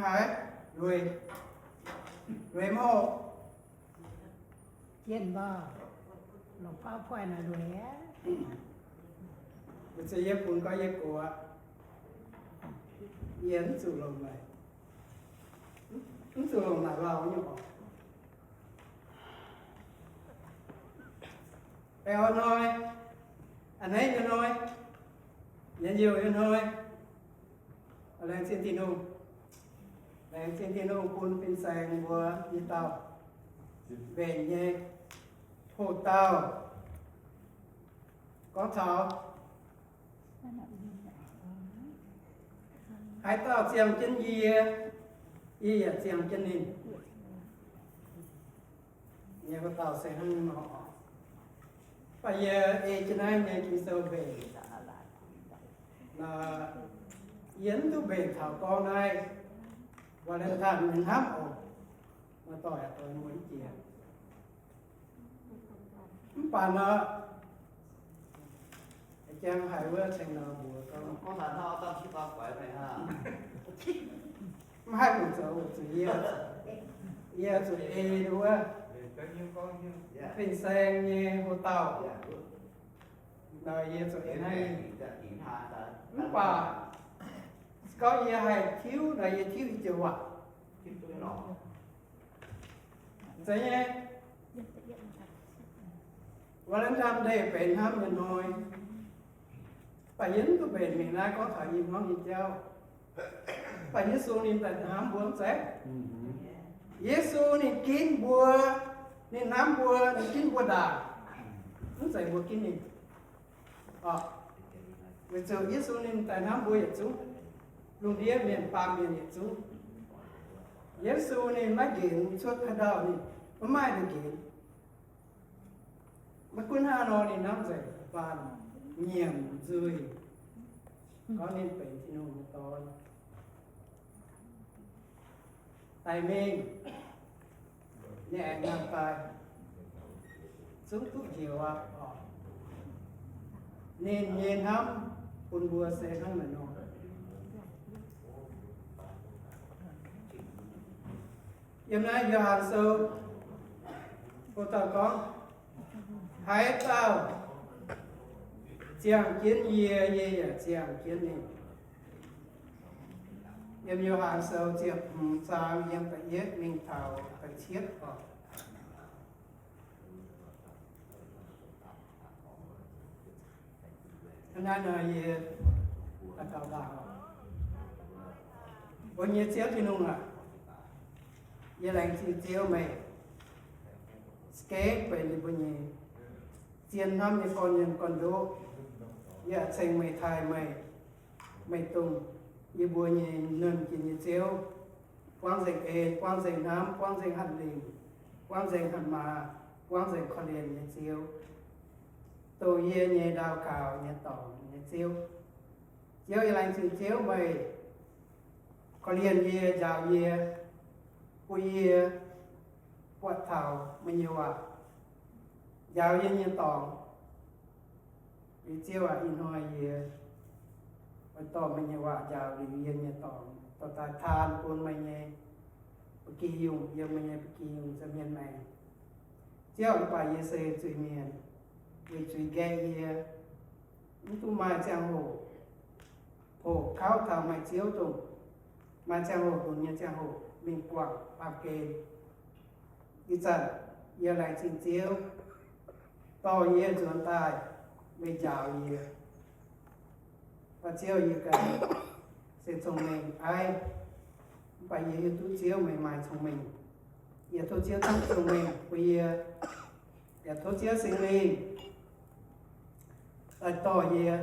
Haiz lueic, lueic mv hoqc. Jien mbaauh, longc PowerPoint naaic lueic aqv. Weic zuqc yie funx gorx yie gox aqv. Yie mv zuqc longc naaic, mv zuqc longc naaic lauh nyei oc. Baengh orn hnoi, a'hneiv nyei hnoi, njien-youh nyei hnoi, laengz zingh Tin-Hungh. Laengz zingh Tin-Hungh bun fin-saeng mbuo i dauh mbenc nyei hoc dauh gorngv taux haaix dauh ziangh jienv yie, yie yaac ziangh jienv ninh. Nyei wuov dauh se hnangv nor. Mv baac yie ei jienv naaiv nyei Ging-Sou mbenc, yie mv duqv mbenc taux gorngv naaiv Valentine nyei hnamv oc. Muoz-doic aah, doix mbuo mv jiex. Mv baac nor, jang haiz wuov ceng nor mbuox gorngv, mv haih hungh zoux, zuqc yie, yie zuqc ei wuov fin-saeng nyei hoc dauh nor, yie zuqc ei naaiv. Mv baac gorngv yie haih tiuv nor, yie tiuv i joux waac. Zeiz nyei, Valentine Day benx hnamv nyei hnoi. Mv baac yie mv duqv mbenc mingh naaiv gorngv taux i hmuangv nyei jauv. Mv baac Yesu ninh daaih hnamv mbuo mv zeiz? Yesu ninh ginv mbuo, ninh hnamv mbuo, ninh ginv mbuo ndaangc. Mv zeiz mbuo ginv ninh. Oc, weic zuqc Yesu ninh daaih hnamv mbuo yietc zungv, lungh ndiev mienh baamh mienh yietc zungv. Yesu ninh maiv nqenx cuotv haaix dauh, ninh maiv maaih nqenx. Maiv gunv hnangv nor, ninh hnamv nzengc baamh nyiemc nzuih, gorngv ninh benx Tin-Hungh nyei Dorn. Daic mingh, ninh aengx nangh daaih, zungv duqv njoux aqv oc. Ninh nyei hnamv bun mbuo se hnangv naaiv nor. Yiem naaiv Yo^han Sou, mbuo dauh gorngv, haaix dauh ziangh jienv yie, yie yaac ziangh jienv ninh. Yiem Yo^han Sou ziepc hmz zaang yiem da'yietv mingh taux da'cietv oc. Hnangv naaiv nor yie daux gaux ndaangc oc. Mbuo nyei Ziouv Tin-Hungh aac, yie laengz zingh Ziouv meih, za'gengh benx yie mbuo nyei zien hnamv nyei gorn-mienh gorn-ndoqv. Yie ceng meih taaih meih, meih dongh yie mbuo nyei nernh jiex nyei Ziouv, buangv nzengc en, buangv nzengc hnamv, buangv nzengc hatc lingc, buangv nzengc hatc maaz, buangv nzengc korv-lienh nyei Ziouv, dongh yie nyei ndau gaux nyei dorngx nyei Ziouv. Ziouv, yie laengz zingh Ziouv meih korv-lienh yie, njaaux yie, bun yie buatc taux meih nyei waac, njaaux yie nyei dorngx. Liuz Ziouv aac, ih hnoi yie oix dorh meih nyei waac njaaux liuz yie nyei dorngx, dorh daaih taan bun meih nyei ba'gi yungh, yiem meih nyei ba'gi yungh nza'hmien maengx. Ziouv, mv baac yie se zuiz-mienh, weic zuiz nqaeqv yie mv duqv maaih ziangh hoc hoqc kauv taux meih Ziouv dongh maaih ziangh hoc lunx nyei ziangh hoc mingh guangc baamh gen. Ih zanc yie laengz zingh Ziouv dorh yie nzuonx daaih meih njaaux yie. Mv baac Ziouv, yie ganh se cong-mengh aiv, mv baac yie hiuv duqv Ziouv meih maaih cong-mengh. Yie tov Ziouv cong-mengh bun yie, yaac tov Ziouv Singx Lingh daaih dorh yie,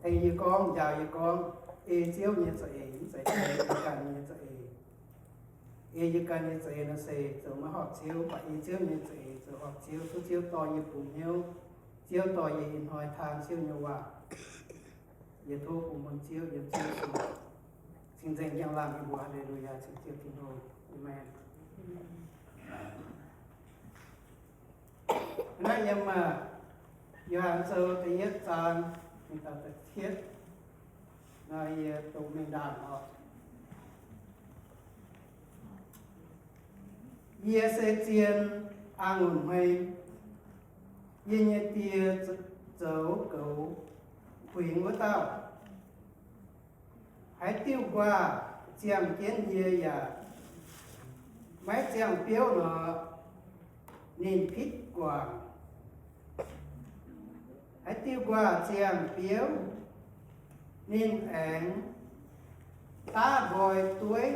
tengx yie gorngv, njaaux yie gorngv, ei Ziouv nyei za'eix, mv zeiz ei yie ganh nyei za'eix. Ei yie ganh nyei za'eix nor se zoux maiv horpc Ziouv, mv baac ei Ziouv nyei za'eix zoux horpc Ziouv. Tov Ziouv dorh yie bungx hnyouv, Ziouv dorh yie ih hnoi taan Ziouv nyei waac. Yie tov bun muonz Ziouv yiem Ziouv Yesu cing-nzengc njang-laangc nyei mbuox. Haa^le^lu^yaa. Ceng Ziouv Tin-Hungh. Aamen. Naaiv yiem, aa, Yo^han Sou da'yietv zaang mingh taux da'cietv nor, yie doqc mingh ndaangc oc. Yie se zien a'ngunc hmei. Yie nyei Die zoux goux huingx wuov dauh. Haaix diuh nquaah ziangh jienv yie yaac maiv ziangh biouv nor, ninh pitv guangc. Haaix diuh nquaah ziangh biouv, ninh aengx daav nqoi dueiv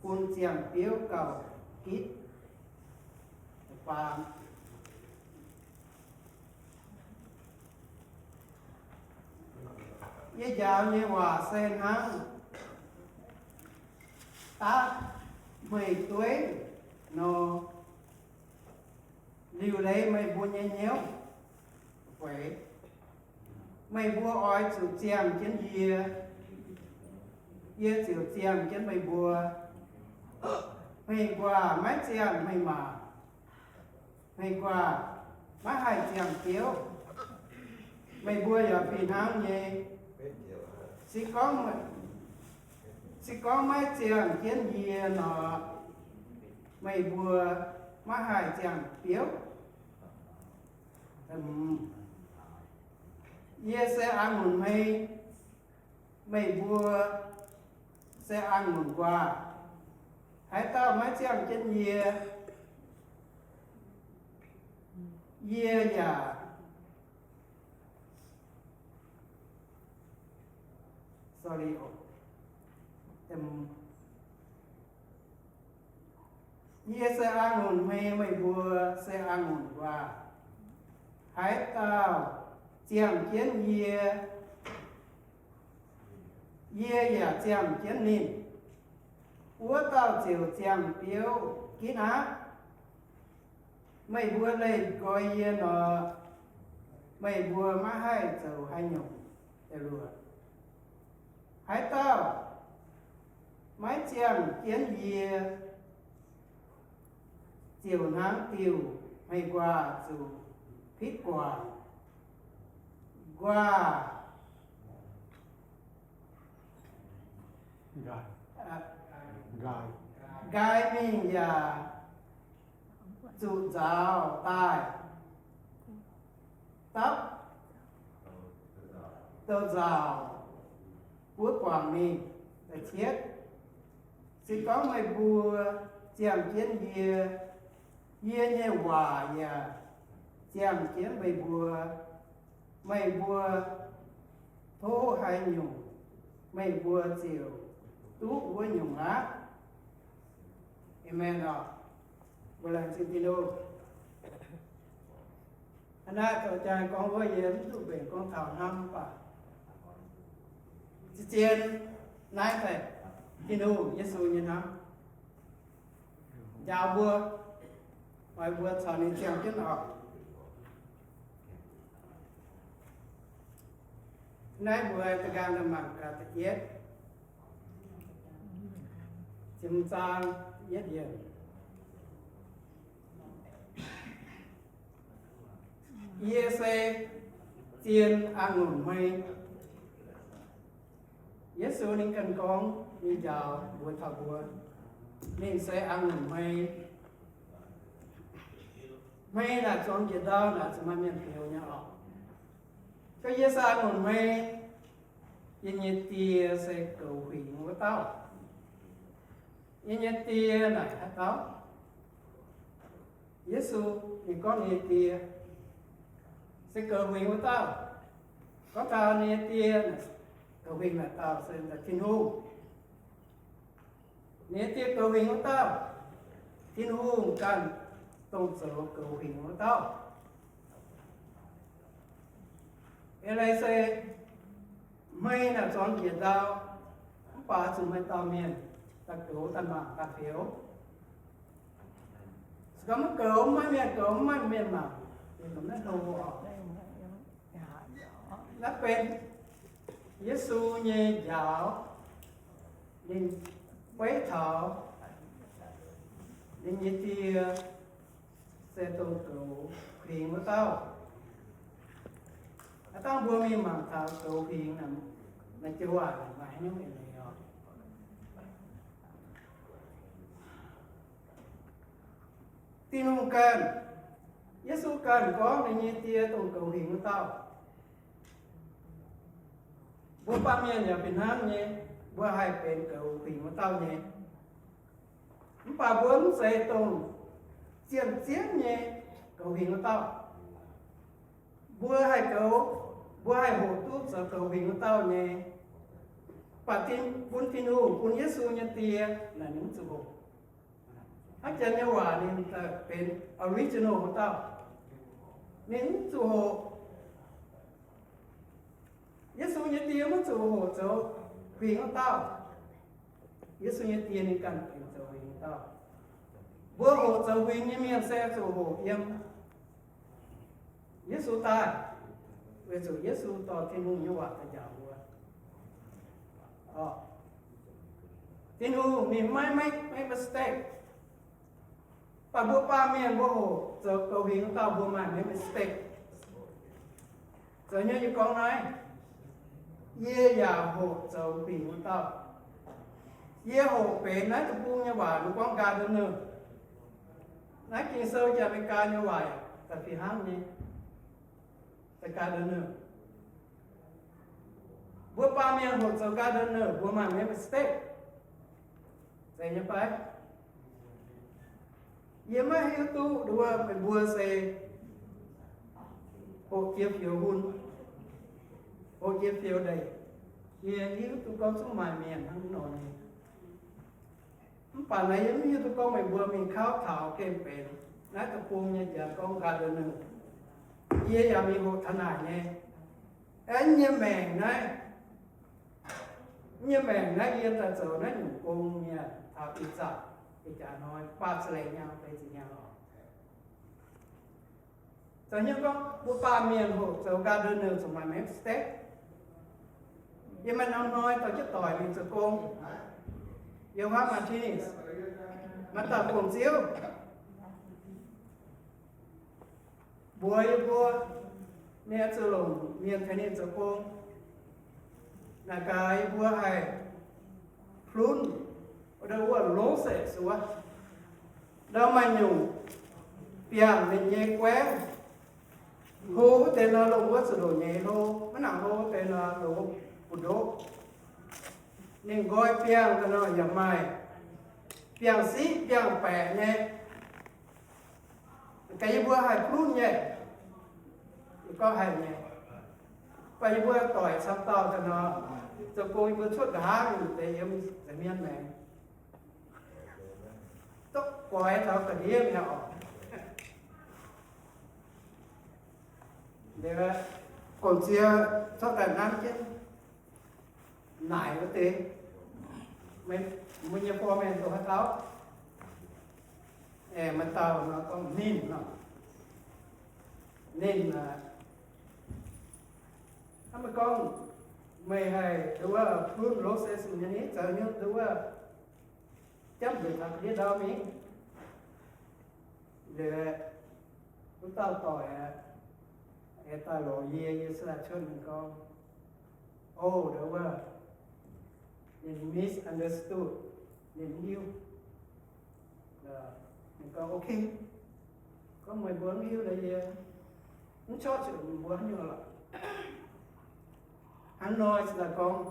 bun ziangh biouv gauh gitv. Yie njaaux nyei waac se hnangv daav hmeiv dueiv nor, liuc leiz meih mbuo nyei hnyouv. Meih mbuo oix zuqc ziangh jienv yie, yie ziouc ziangh jienv meih mbuo. Hmeiv nquaah maiv ziangh hmeiv maac, hmeiv nquaah maiv haih ziangh biouv. Meih mbuo yaac fih hnangv nyei. Se gorngv, se gorngv maiv ziangh jienv yie nor, meih mbuo maiv haih ziangh biouv. Yie se a'ngunc hmei, meih mbuo se a'ngunc nquaah. Haaix dauh maiv ziangh jienv yie, yie yaac, sorry, yie se a'ngunc hmei, meih mbuo se a'ngunc nquaah. Haaix dauh ziangh jienv yie, yie yaac ziangh jienv ninh, wuov dauh ziouc ziangh biouv gitv aqv. Meih mbuo leih nqoi yie nor, meih mbuo maiv haih zoux haaix nyungc. Haaix dauh maiv ziangh jienv yie, ziouc hnangv diuh hmeiv nquaah zuqc pitv guangc. Nquaah nqaai mingh yaac zuqc nzaaux daaih dapv douz-nzauc buov guangc mingh. Da'cietv, se gorngv meih mbuo ziangh jienv yie, yie nyei waac yaac ziangh jienv meih mbuo, meih mbuo tov haaix nyungc, meih mbuo ziouc duqv wuov nyungc aqv. Aamen oc. Mbuo laengz zingh Tin-Hungh. Hnangv naaiv zoux jaa gorngv wuov, yie mv duqv mbenc gorngv taux hnamv mv baac zien-zien naaiv daaih Tin-Hungh Yesu nyei hnamv njaaux mbuo, oix mbuo caux ninh ziangh jienv oc. Naaiv mbuo da'nqaang mangc gaax da'yietv, ziepc zaang yietv yiemc. Yie se zien a'ngunc hmei. Yesu ninh ganh gorngv, ninh njaaux mbuox taux mbuo, ninh se a'ngunc hmei. Hmei naaic zuangx njiec ndau naaic zuqc maaih mienh beux nyei oc. Tov yie se a'ngunc hmei, yie nyei Die se goux huingx wuov dauh. Yie nyei Die naaic haaix dauh? Yesu ninh gorngv ninh nyei Die se goux huingx wuov dauh. Gorngv taux ninh nyei Die, goux huingx naaic dauh se Tin-Hungh. Ninh nyei Die goux huingx wuov dauh, Tin-Hungh ganh dongh zoux goux huingx wuov dauh. Eix leiz se hmei naaic zuangx njiec ndau, mv baac zuqc maaih dauh mienh daaih goux, daaih mangc, daaih fioux. Se gorngv maiv goux, maiv maaih mienh goux, maiv maaih mienh mangc, ninh zungv maiv hlo oc. Naaiv benx Yesu nyei njaaux. Ninh beiv taux ninh nyei Die se dongh goux huingx wuov dauh. Aav dangh mbuo mingh mangc taux goux huingx naaic, maaih joux waac maaih haaix nyungc eix leiz oc. Tin-Hungh ganh, Yesu ganh gorngv ninh nyei Die dongh goux huingx wuov dauh. Mbuo baamh mienh yaac fih hnangv nyei, mbuo haih benx goux huingx wuov dauh nyei. Mv baac mbuo mv zeiz dongh zien-zien nyei goux huingx wuov dauh. Mbuo haih goux, mbuo haih hoqc duqv zoux goux huingx wuov dauh nyei. Mv baac bun Tin-Hungh, bun Yesu nyei Die naaic ninh mv zuqc hoqc. Hnangv Janx nyei waac ninh benx original wuov dauh. Ninh mv zuqc hoqc. Yesu nyei Die mv zuqc hoqc zoux huingx wuov dauh. Yesu nyei Die ninh ganh benx zoux huingx wuov dauh. Mbuo hoqc zoux huingx nyei mienh se zuqc hoqc yiem Yesu daaih, weic zuqc Yesu dorh Tin-Hungh nyei waac daaih njaaux mbuo. Tin-Hungh ninh maiv make, make mistake. Mv baac mbuo baamh mienh mbuo hoqc zoux goux huingx wuov dauh mbuo maaih make mistake. Zoux nyei yie gorngv naaiv, yie yaac hoqc zoux huingx wuov dauh. Yie hoqc benx naaiv deic-bung nyei waac ninh gorngv gardener. Naaiv Ging-Sou jiex Aa^me^li^gaa nyei waac daaih fih hnangv nyei. Gardener. Mbuo baamh mienh hoqc zoux gardener mbuo maaih make mistake. Zeiz nyei fai? Yie maiv hiuv duqv nduov meih mbuo se hoqc jiex fioux hun, hoqc jiex fioux ndeic. Yie hiuv duqv gorngv zungv maaih mienh hnangv nor nyei. Mv baac naaiv yie mv hiuv duqv gorngv meih mbuo mingh kauv taux gengh benx naaiv deic-bung nyei jaax gorngv gardener. Yie yaac mingh hoqc taux naaic nyei. Aeqv, nyei maengc naaiv, nyei maengc naaiv yie daaih zoux naaiv nyungc gong nyei taux ih zanc, ih jaax hnoi baac za'eix hnyangx feix ziepc hnyangx oc. Zoux hnyouv gorngv mbuo baamh mienh hoqc zoux gardener zuqc maaih make mistake. Yie maaih norm hnoi dorh jienv doic mingh zoux gong. Yiem wuov Martinez, maaih dauh gong-ziouv mbuox yie mbuo, ninh oix zuqc longc mienh tengx ninh zoux gong. Naaic gaax yie mbuo haih plunv, wuov roses wuov, ndau maaih nyungc biangh ninh nyei guaengv. Hlo wuov deix nor longc wuov zuqc ndoqc nyeiz hlo, maiv nangc hlo wuov deix nor longc mbu'ndoqv. Ninh nqoi biangh daaih nor yaac maaih biangh siqv biangh baeqc nyei. Gaax yie mbuo haih plunv nyei, yie gorngv haih nyei. Mv baac yie mbuo doic camv dauh daaih nor, zoux gong yie mbuo cuotv nqa'haav nyungc deix yiem nza'hmien maengx, duqv goix taux ga'ndiev mi'aqv oc. Gong-ziouv zorqv daaih nanv jienv naaic wuov deix, mbuo nyei foreman dongh haaix dauh? Aeqv, maaih dauh nor gorngv ninh nor, ninh, hnangv meih gorngv, meih haih nduov wuov prune roses nyei ni, zoux hnyouv nduov wuov jamv nzueic taux ga'ndiev ndau mingh. Liuz, wuov dauh doic aeqv, daaih lorz yie, yie se daaih cuotv ninh gorngv, o, nduov wuov, ninh misunderstood, ninh mv hiuv. Ninh gorngv, ok, gorngv meih mbuo mv hiuv nor, yie mv corc zuqc meih mbuo haaix nyungc lorqc. Hnangv nor se daaih gorngv,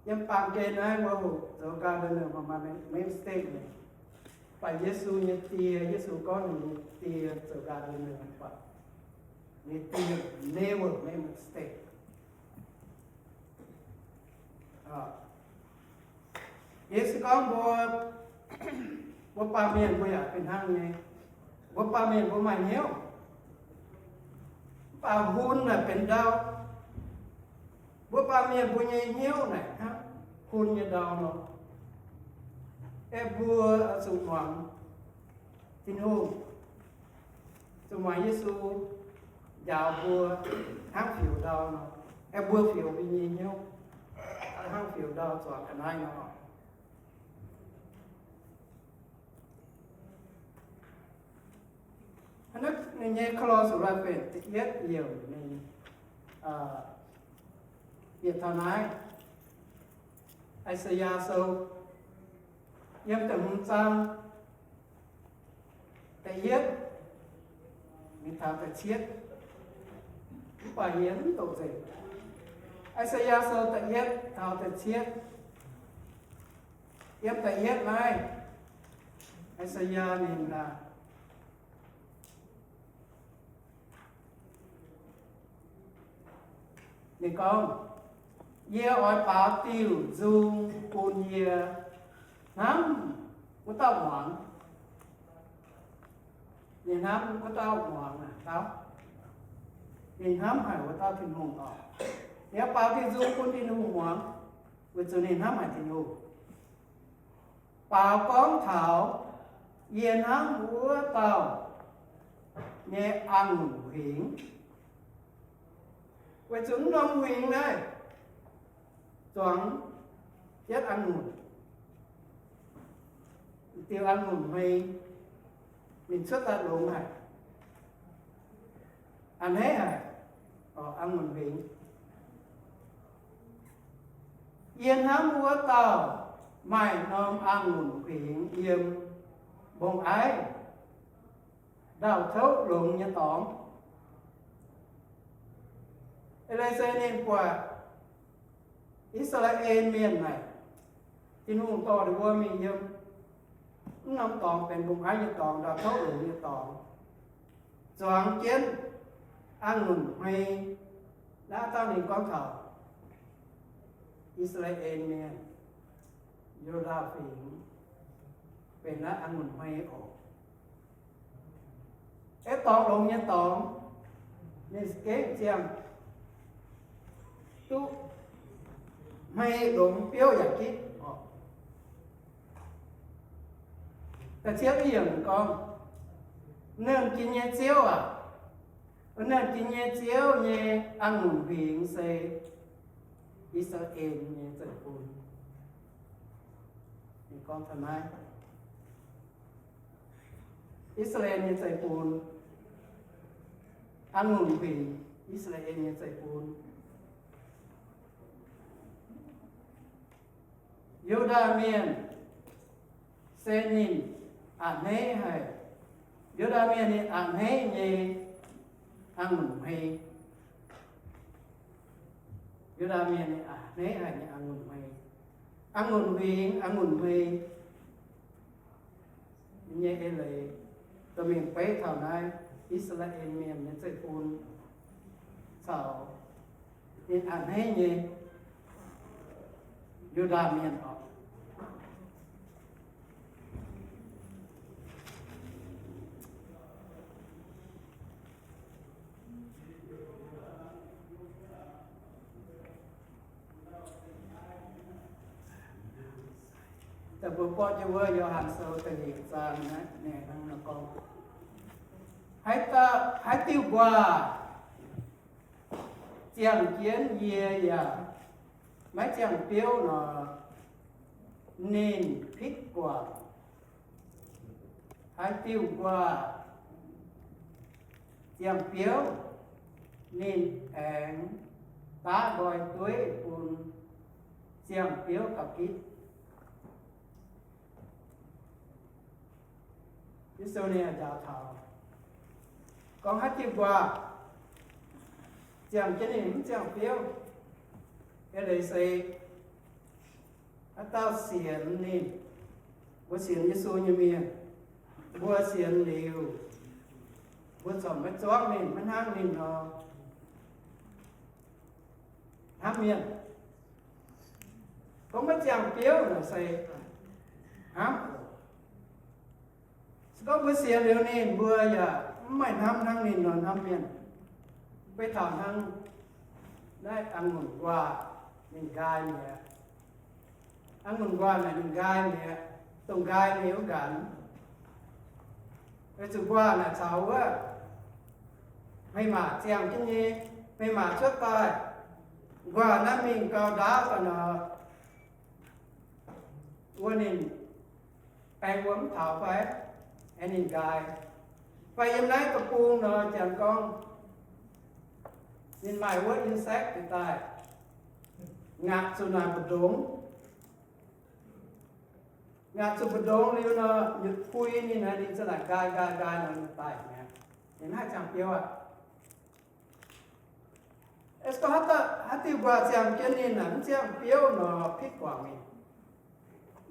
yiem baamh gen naaiv mbuo hoqc zoux gardener maaih, maaih make mistake nyei. Mv baac Yesu nyei Die, Yesu gorngv ninh nyei Die zoux gardener mv baac ninh Die never make mistake. Yesu gorngv mbuo, mbuo baamh mienh mbuo yaac fih hnangv nyei. Mbuo baamh mienh mbuo maaih hnyouv, mv baac hun naaic benx ndau. Mbuo baamh mienh mbuo nyei hnyouv naaic hnangv hun nyei ndau nor. Aeqv, mbuo zuqc muangx Tin-Hungh, zuqc muangx Yesu njaaux mbuo hnangv fioux ndau nor. Aeqv, mbuo fioux mbuo nyei hnyouv hnangv fioux ndau zuangx ga'naaiv nor. Hnangv naaiv ninh nyei Ko^lo^se Sou benx da'yietv yiemc ninh bieqc taux naaiv, I^saa^yaa Sou, yiem da'hmz zaang, da'yietv mingh taux da'cietv, mv baac yie mv doqc nzengc. I^saa^yaa Sou da'yietv taux da'cietv, yiem da'yietv naaiv, I^saa^yaa ninh, ninh gorngv, Yie oix baaux diuh nzung bun yie hnamv wuov dauh muangx. Ninh hnamv wuov dauh muangx aqv. Ninh hnamv haic wuov dauh Tin-Hungh oc. Ninh baaux diuh nzung bun Tin-Hungh muangx, weic zuqc ninh hnamv haic Tin-Hungh. Baaux gorngv taux yie hnamv wuov dauh nyei a'ngunc huingx, weic zuqc mv norm huingx naaiv zuangx jienv a'ngunc, diuh a'ngunc hmei, ninh cuotv daaih longx haic, a'hneiv haic, a'ngunc huingx. Yie hnamv wuov dauh maaih norm a'ngunc huingx yiem mbong-aiv ndau-touv longx nyei dorngx. Eix leiz se ninh buatc I^saa^laa^en Mienh naaic, Tin-Hungh dorh ninh mbuo mingh yiem mv norm dorngx benx mbong-aiv nyei dorngx, ndau-touv longx nyei dorngx, zuangx jienv a'ngunc hmei. Naaiv dauh ninh gorngv taux I^saa^laa^en Mienh, Yu^ndaa Fingx, benx naaiv a'ngunc hmei oc. Aeqv, dorngx longx nyei dorngx, ninh gengh ziangh duqv hmei longx biouv yaac gitv oc. Da'cietv yiemc gorngv, Nernh Jiex nyei Ziouv aac, Nernh Jiex nyei Ziouv nyei a'ngunc huingx se I^saa^laa^en nyei zeiv-fun. Ninh gorngv taux naaiv, I^saa^laa^en nyei zeiv-fun, a'ngunc huingx, I^saa^laa^en nyei zeiv-fun. Yu^ndaa Mienh se ninh a'hneiv haic. Yu^ndaa Mienh ninh a'hneiv nyei a'ngunc hmei. Yu^ndaa Mienh ninh a'hneiv haic nyei a'ngunc hmei. A'ngunc huingx, a'ngunc hmei nyei eix leiz dorh mingh beiv taux naaiv I^saa^laa^en Mienh nyei zeiv-fun caux ninh a'hneiv nyei Yu^ndaa Mienh oc. Da'bung borqv jienv wuov Yo^han Sou da'nyeic zaang naaiv, ninh hnangv naaiv gorngv, Haaix diuh nquaah ziangh jienv yie yaac maiv ziangh biouv nor, ninh pitv guangc. Haaix diuh nquaah ziangh biouv, ninh aengx daav nqoi dueiv bun ziangh biouv ga'gitv. Yesu ninh njaaux taux gorngv haaix diuh nquaah ziangh jienv ninh mv ziangh biouv, eix leiz se haaix dauh sienx ninh, mbuo sienx Yesu nyei mienh, mbuo sienx liuz, mbuo corc maiv zuangv ninh, maiv hnangv ninh nor, hnamv mienh. Gorngv maiv ziangh biouv nor se hnamv oc. Se gorngv mbuo sienx liuz ninh, mbuo yaac mv maaih hnamv hnangv ninh nor hnamv mienh. Beiv taux hnangv naaiv a'ngunc nquaah ninh nqaai mi'aqv. A'ngunc nquaah naaic ninh nqaai mi'aqv, dongh nqaai mi'aqv wuov nqanx. Weic zuqc nquaah naaic caux wuov hmei-maac ziangh jienv nyei, hmei-maac cuotv daaih, nquaah naaiv mingh gau ndaauv daaih nor, wuov ninh baeng wuom mv taux fai, aengx ninh nqaai. Fai yiem naaiv deic-bung nor, janx gorngv ninh maaih wuov insect daaih, ngaatc zuqc naaic mbu'ndongx, Ngaatc zuqc mbu'ndongx liuz nor, nyutc pui ninh naaic, ninh za'naaic nqaai nqaai nqaai nor ninh daaih mi'aqv. Ninh mv haih ziangh biouv aqv. Se gorngv haaix diuh mbuo ziangh jienv ninh naaic mv ziangh biouv nor, pitv guangc ninh.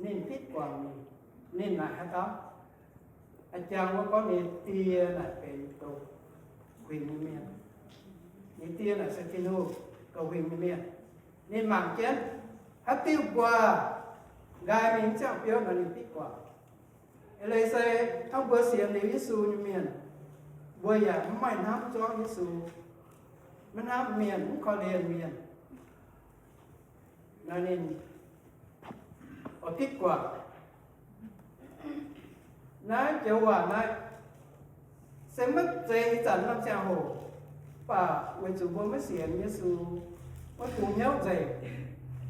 Ninh pitv guangc ninh. Ninh naaic haaix dauh? A'jangc wuov gorngv ninh die naaic benx doqc huingx nyei mienh. Ninh die naaic se Tin-Hungh, doqc huingx nyei mienh. Ninh mangc jienv haaix diuh mbuo nqaai mingh mv ziangh biouv nor, ninh pitv guangc. Eix leiz se hnangv mbuo sienx liuz Yesu nyei mienh, mbuo yaac mv maaih hnamv zuangv Yesu, maiv hnamv mienh, mv korv-lienh mienh, nor ninh oix pitv guangc. Naaiv joux waac naaiv se maiv zeiz ih zanc norm ziangh hoc, mv baac weic zuqc mbuo maiv sienx Yesu, maiv bungx hnyouv nzengc,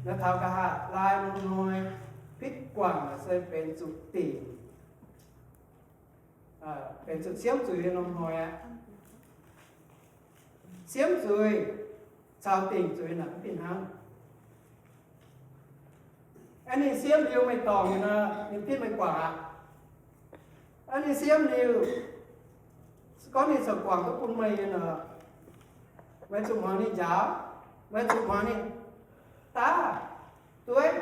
naaiv taux nqa'haav laai norm hnoi, pitv guangc se benx zuqc dingc, benx zuqc siemv zuiz norm hnoi aqv. Siemv zuiz caux dingc zuiz naaic mv fih hnangv. Aeqv, ninh siemv liuz meih dorngc nor, ninh pitv meih guangc aqv. Aeqv, ninh siemv liuz, se gorngv ninh corc guangc duqv bun meih nor, meih zuqc muangx ninh njaaux, meih zuqc muangx ninh daav, dueiv,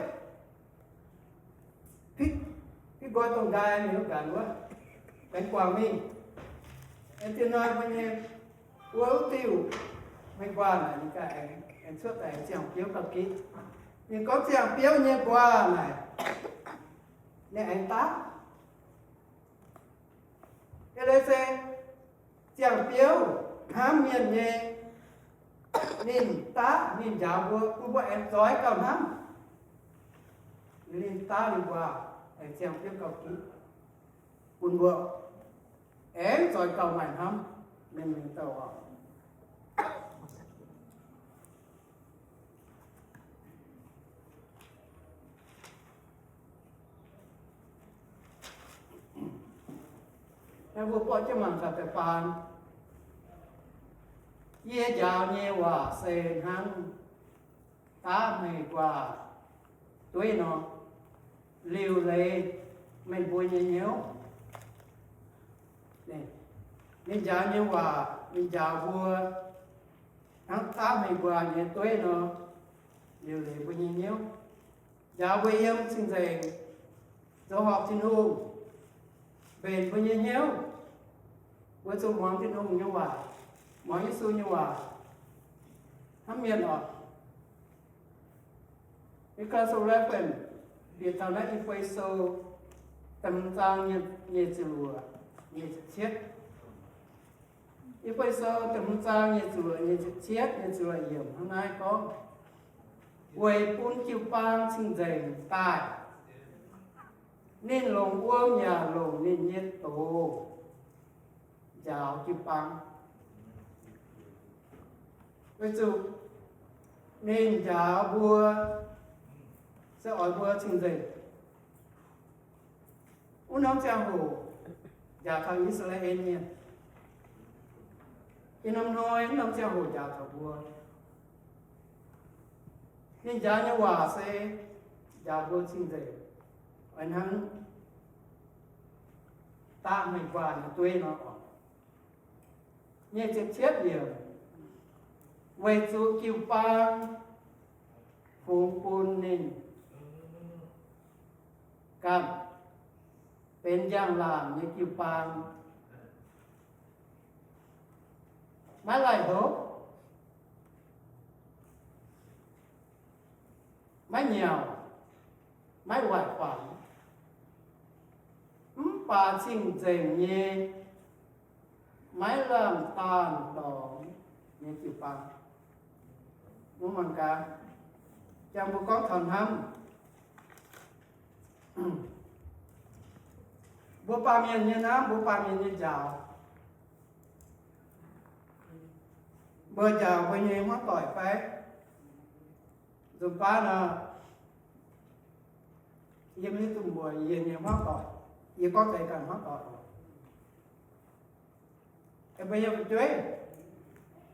pitv, pitv nqoi dongh nqaai mingh wuov nqanx wuov, aengx guangc mingh. Aengx dienh hnoi mbuo nyei wuov diuh, meih guangc naaic ninh ganh aengx, aengx cuotv daaih ziangh biouv gauh gitv. Ninh gorngv ziangh biouv nyei guaax naaic, ninh aengx daav. Eix leiz se ziangh biouv hnamv mienh nyei, ninh daav, ninh njaaux mbuo, bun mbuo aengx zoix gauh hnamv. Ninh daav ninh mbuo aengx ziangh biouv gauh gitv, bun mbuo aengx zoix gauh maaih hnamv mienh mienh douh oc. Naaiv mbuo borqv jienv mangc gaax deix baan. Yie njaaux nyei waac se hnangv daav hmei nquaah dueiv nor, liuc leiz meih mbuo nyei hnyouv. Ninh njaaux nyei waac, ninh njaaux mbuo hnangv daav hmei nquaah nyei dueiv nor, liuc leiz mbuo nyei hnyouv. Njaaux mbuo yiem cing-nzengc, zoux horpc Tin-Hungh, mbenc mbuo nyei hnyouv. Mbuo zuqc muangx Tin-Hungh nyei waac, muangx Yesu nyei waac, hnamv mienh oc. Because of reference, bieqc taux naaiv E^fe^so da'hmz zaang nyei ziepc luoqc, nyei ziepc cietv. E^fe^so da'hmz zaang nyei ziepc luoqc, nyei ziepc cietv, nyei ziepc luoqc yiemc hnangv naaiv gorngv, weic bun jiu-baang cing-nzengc daaih, ninh longc wuom yaac longc ninh nyei doz njaaux jiu-baang. Weic zuqc ninh njaaux mbuo se oix mbuo cing-nzengc. Wuov norm ziangh hoc njaaux taux I^saa^laa^en Mienh. Ih norm hnoi wuov norm ziangh hoc njaaux taux mbuo. Ninh njaaux nyei waac se njaaux mbuo cing-nzengc, oix hnangv daav hmei nquaah nyei dueiv nor oc. Nyei ziepc cietv yiemc, weic zuqc jiu-baang fungx bun ninh ganh benx njang-laangc nyei jiu-baang, maiv laih hopv, maiv nyauc, maiv waaic guangc, mv baac cing-nzengc nyei, maiv lamh daanh dorngx nyei jiu-baang. Mbuo mangc gaax, jangx mbuo gorngv taux hnamv, mbuo baamh mienh nyei hnamv, mbuo baamh mienh nyei njaaux, mbuo njaaux mbuo nyei hmuangv doic fai? Nzunc baav nor, yie maiv hiuv duqv mbuo, yie nyei hmuangv doic, yie gorngv deix ganh hmuangv doic. Mbuo nyei fu'jueiv,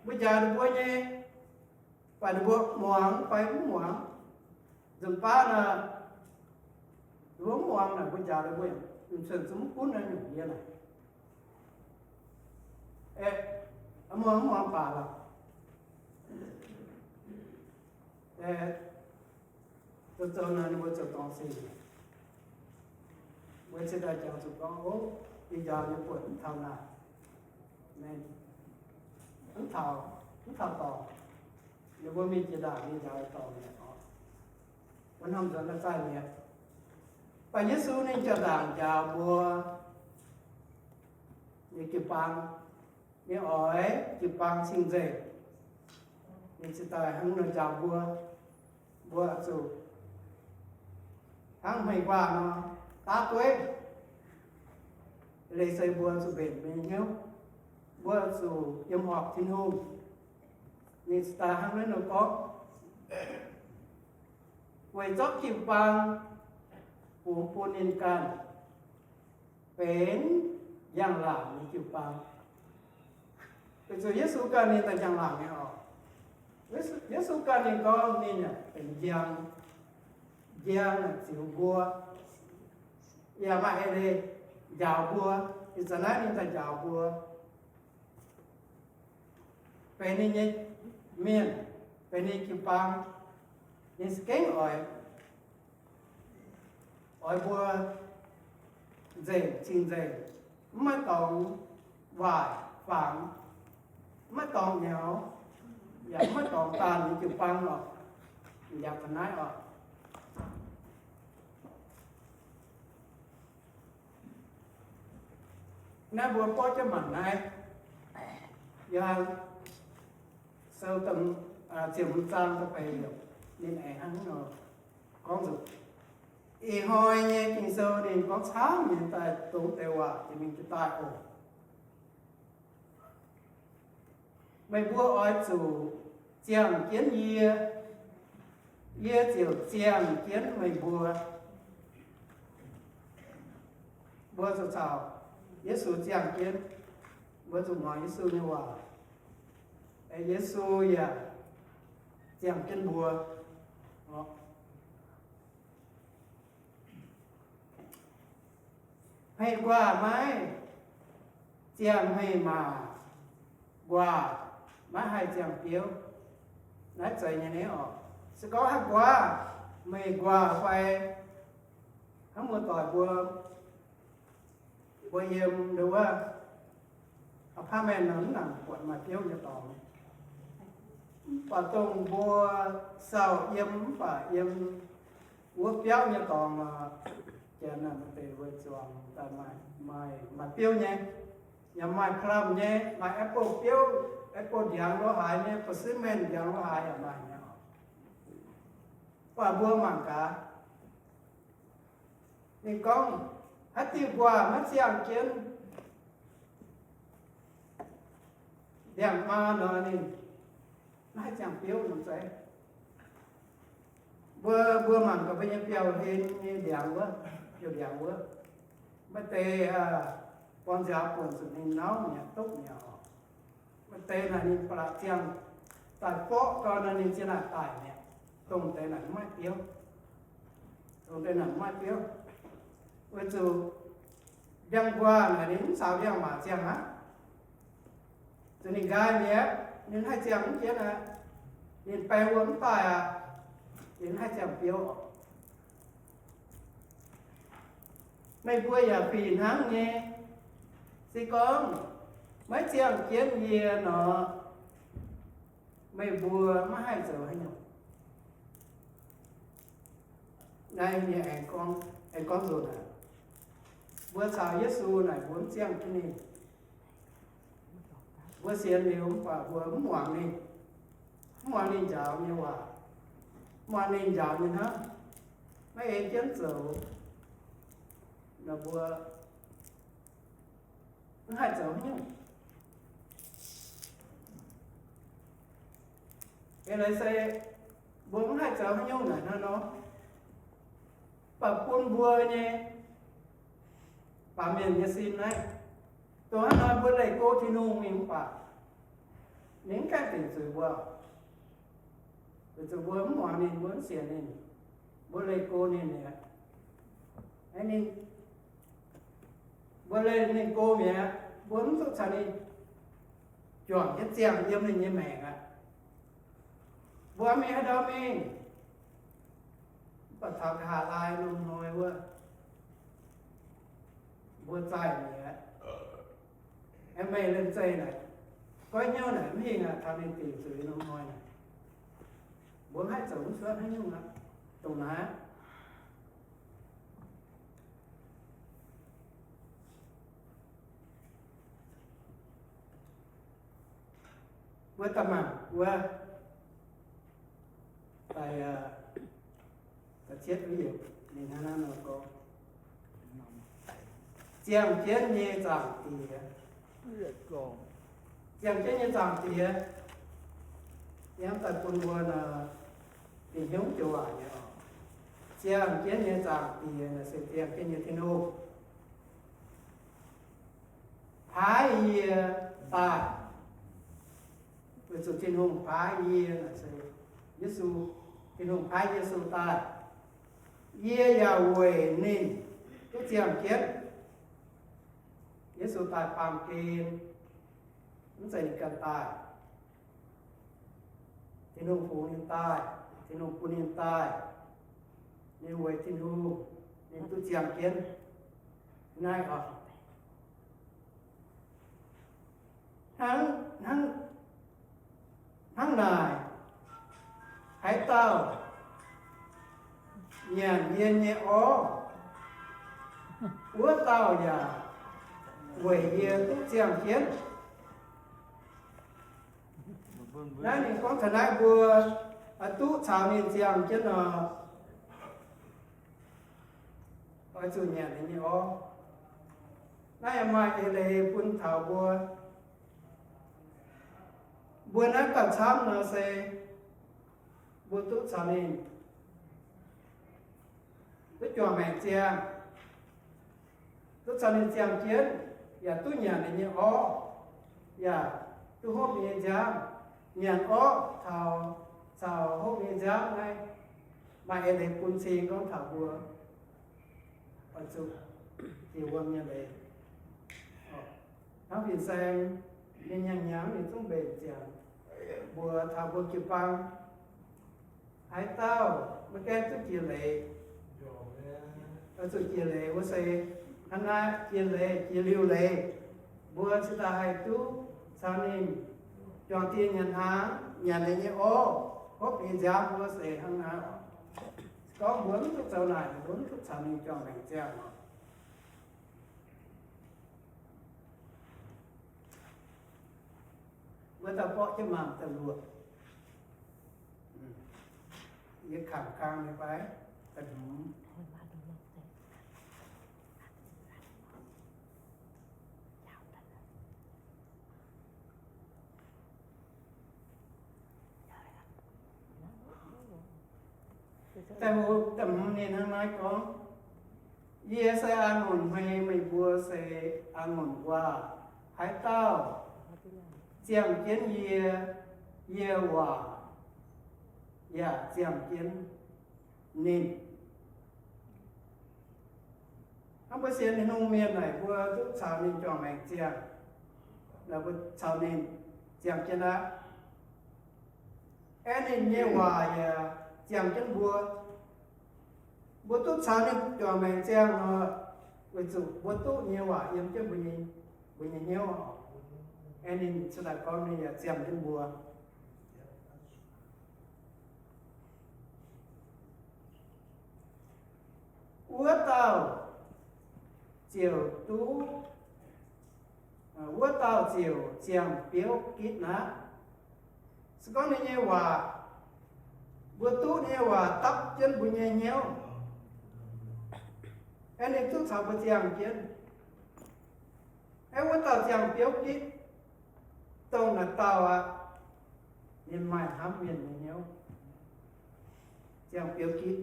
mbuo njaaux ninh mbuo nyei, baac ninh mbuo muangx fai mv muangx. Nzunc baav nor, mbuo mv muangx naaic mbuo njaaux ninh mbuo, ninh cuotv zungv mv gunv naaiv nyungc yie naaic. Mbuo mv muangx baac lorqc. Zoux zoux naaic ninh mbuo zoux dorngx sin. Mbuo cingx daaih jangx zuqc gorngv, ov, yie njaaux nyei buonc mv taux naaic, mv taux, mv taux dorngx. Ninh mbuo mingh jiex ndaangc mingh njaaux dorngx mi'aqv. Wuov norm nzuonx daaih zaih mi'aqv. Mv baac Yesu ninh jiex ndaangc njaaux mbuo nyei jiu-baang, ninh oix jiu-baang cing-nzengc. Ninh cingx daaih hnangv nor njaaux mbuo, mbuo zuqc hnangv hmei nquaah nor daav dueiv. Leiz se mbuo zuqc mbenc mbuo nyei hnyouv, mbuo zuqc yiem horpc Tin-Hungh. Ninh cingx daaih hnangv naaiv nor gorngv, weic zorqv jiu-baang fungx bun ninh ganh benx njang-laangc nyei jiu-baang. Weic zuqc Yesu ganh ninh daaih njang-laangc nyei oc. Yesu ganh ninh gorngv ninh yaac benx njang, njang ziux mbuo, yaac maaih eix leiz njaaux mbuo. Ih zanc naaiv ninh daaih njaaux mbuo benx ninh nyei mienh, benx ninh jiu-baang. Ninh za'gengh oix, oix mbuo nzengc, cing-nzengc, mv maaih dorngx waaic fangx, mv maaih dorngx nyaux, yaac mv maaih dorngx daanh nyei jiu-baang oc. Yaac ga'naaiv oc. Naaiv mbuo borqv jienv mangc naaiv, Yo^han Sou ziepc hmz zaang da'feix yiemc, ninh aengx hnangv nor gorngv nzunc. Ih hnoi nyei Ging-Sou ninh gorngv camv nyei daaih dongh deix waac jiex mingh jiex daaih oc. Meih mbuo oix zuqc ziangh jienv yie, yie ziouc ziangh jienv meih mbuo. Mbuo zuqc caux Yesu ziangh jienv. Mbuo zuqc muangx Yesu nyei waac, Yesu yaac ziangh jienv mbuo. Hmei nquaah maiv ziangh hmei maac, nquaah maiv haih ziangh biouv. Naaiv zeiz nyei oc. Se gorngv haaix nquaah, meih nquaah fai hnangv muoz-doic mbuo, mbuo yiem nduov apartment nor, mv nangc buatc maaih biouv nyei dorngx. Mv baac dongh mbuo sau yiem mv baac yiem wuov biauv nyei dorngx nor, janx naaic maaih deix wuov zuangx daaih maaih, maaih, maaih biouv nyei, yaac maaih plum nyei, maaih apple biouv, apple ndiangx lo haaix nyei, persimmon ndiangx lo haaix yaac maaih nyei oc. Mv baac mbuo mangc gaax, ninh gorngv haaix diuh nquaah maiv ziangh jienv ndiangx-maa nor, ninh maiv haih ziangh biouv nor zeiz. Mbuo, mbuo mangc gaax mbuo nyei biauv-hlen nyei ndiangx wuov, biauv-ndiangx wuov, maaih deix buangh nziaaux buonc zuqc ninh nauv mi'aqv, duqv mi'aqv oc. Maaih deix naaic ninh ba'laqc ziangh daaih borqv gau nor, ninh ziex naaic daic mi'aqv. Dongh deix naaic mv maaih biouv. Dongh deix naaic mv maaih biouv. Weic zuqc ndiangx-nquaah naaic ninh mv caux ndiangx-maac ziangh aqv. Zuqc ninh nqaai mi'aqv, ninh haih ziangh mv jienv aqv. Ninh baeng wuom mv daaih aqv. Ninh mv haih ziangh biouv oc. Meih mbuo yaac fih hnangv nyei. Se gorngv maiv ziangh jienv yie nor, meih mbuo maiv haih zoux haaix nyungc. Naaiv nyei aengx gorngv, aengx gorngv nzunc aqv. Mbuo caux Yesu naaic mbuo mv ziangh jienv ninh. Mbuo sienx liuz mv baac mbuo mv muangx ninh, mv muangx ninh njaaux nyei waac, mv muangx ninh njaaux nyei hnamv, maiv ei jienv zoux nor, mbuo mv haih zoux haaix nyungc. Eix leiz se mbuo mv haih zoux haaix nyungc naaic hnangv nor, mv baac bun mbuo nyei baamh mienh nyei sin naaiv, dongh hnangv nor mbuo leih go Tin-Hungh mingh mv baac ninh mv gaengh dingc zuiz mbuo, weic zuqc mbuo mv muangx ninh, mbuo mv sienx ninh, mbuo leih go ninh mi'aqv. Ninh, mbuo leih ninh go mi'aqv, mbuo mv duqv caux ninh juangc jienv ziangh yiem ninh nyei maengc aqv. Mbuo mingh haaix ndau mingh, mv baac taux nqa'haav laai norm hnoi wuov, mbuo zaih mi'aqv. Aengx meih liemh zeih naaic, goiv hnyouv naaic mv hingh aqv, taux ninh dingc zuiz norm hnoi naaic, mbuo mv haih zoux mv cuotv haaix nyungc aqv. Dongh naaiv mbuo daaih mangc wuov, da'cietv yiemc ninh hnangv naaiv nor gorngv, ziangh jienv nyei Zaangc Diex. Ziangh jienv nyei Zaangc Diex, yie hnamv daaih bun mbuo nor, dingc hnyouv joux waac nyei oc. Ziangh jienv nyei Zaangc Diex naaic se ziangh jienv nyei Tin-Hungh paaiv yie daaih. Weic zuqc Tin-Hungh paaiv yie naaic se Yesu, Tin-Hungh paaiv Yesu daaih. Yie yaac weic ninh duqv ziangh jienv. Yesu daaih baamh gen, mv zeiz ninh ganh daaih. Tin-Hungh fungx ninh daaih, Tin-Hungh bun ninh daaih. Ninh weic Tin-Hungh, ninh duqv ziangh jienv. Naaiv oc, hnangv, hnangv, hnangv naaic, haaix dauh nyanc yie nyei orv, wuov dauh yaac weic yie duqv ziangh jienv. Naaiv ninh gorngv taux naaiv mbuo duqv caux ninh ziangh jienv nor, oix zuqc nyanc ninh nyei orv. Naaiv yaac maaih eix leiz bun taux mbuo. Mbuo naaiv gauh camv nor se mbuo duqv caux ninh duqv juangc maengc ziangh, duqv caux ninh ziangh jienv, yaac duqv nyanc ninh nyei orv, yaac duqv hopv ninh nyei nziaamv. Nyanc orv caux, caux hopv ninh nyei nziaamv naaiv maaih eix leiz bun cing gorngv taux mbuo oix zuqc jiex wuom nyei leiz. Hnangv fin-saeng ninh nyangx-nyangx ninh zungv mbenc ziangx mbuox taux mbuo jiu-baang, haaix dauh maiv gaengh duqv jiex leiz, oix zuqc jiex leiz wuov se hnangv naaiv, jiex leiz, jiex liuz leiz, mbuo cingx daaih haih duqv caux ninh juangc dieh nyanc hnaangx, nyanc ninh nyei orv, hopv ninh nziaamv wuov se hnangv naaiv oc. Se gorngv mbuo mv duqv zoux naaic, mbuo mv duqv caux ninh juangc maengc ziangh oc. Mbuo daaih borqv jienv mangc daaih luoqc. Yie kangx kang nyei fai? Da'hmz. Da'hmz, da'hmz ninh hnangv naaiv gorngv, yie se a'ngunc hmei, meih mbuo se a'ngunc waac. Haaix dauh ziangh jienv yie, yie waac yaac ziangh jienv ninh. Hnangv mbuo sienx Tin-Hungh mienh naaic, mbuo duqv caux ninh juangc maengc ziangh, mbuo caux ninh ziangh jienv aqv. Aeqv, ninh nyei waac yaac ziangh jienv mbuo. Mbuo duqv caux ninh juangc maengc ziangh nor, weic zuqc mbuo duqv ninh nyei waac yiem jienv mbuo nyei, mbuo nyei hnyouv. Aeqv, ninh cingx daaih gorngv ninh yaac ziangh jienv mbuo. Wuov dauh ziouc duqv, wuov dauh ziouc ziangh biouv gitv aqv. Se gorngv ninh nyei waac, mbuo duqv ninh nyei waac dapv jienv mbuo nyei hnyouv, aeqv, ninh duqv caux mbuo ziangh jienv. Aeqv, wuov dauh ziangh biouv gitv, dongh naaic dauh aqv, ninh maaih hnamv mienh nyei hnyouv. Ziangh biouv gitv,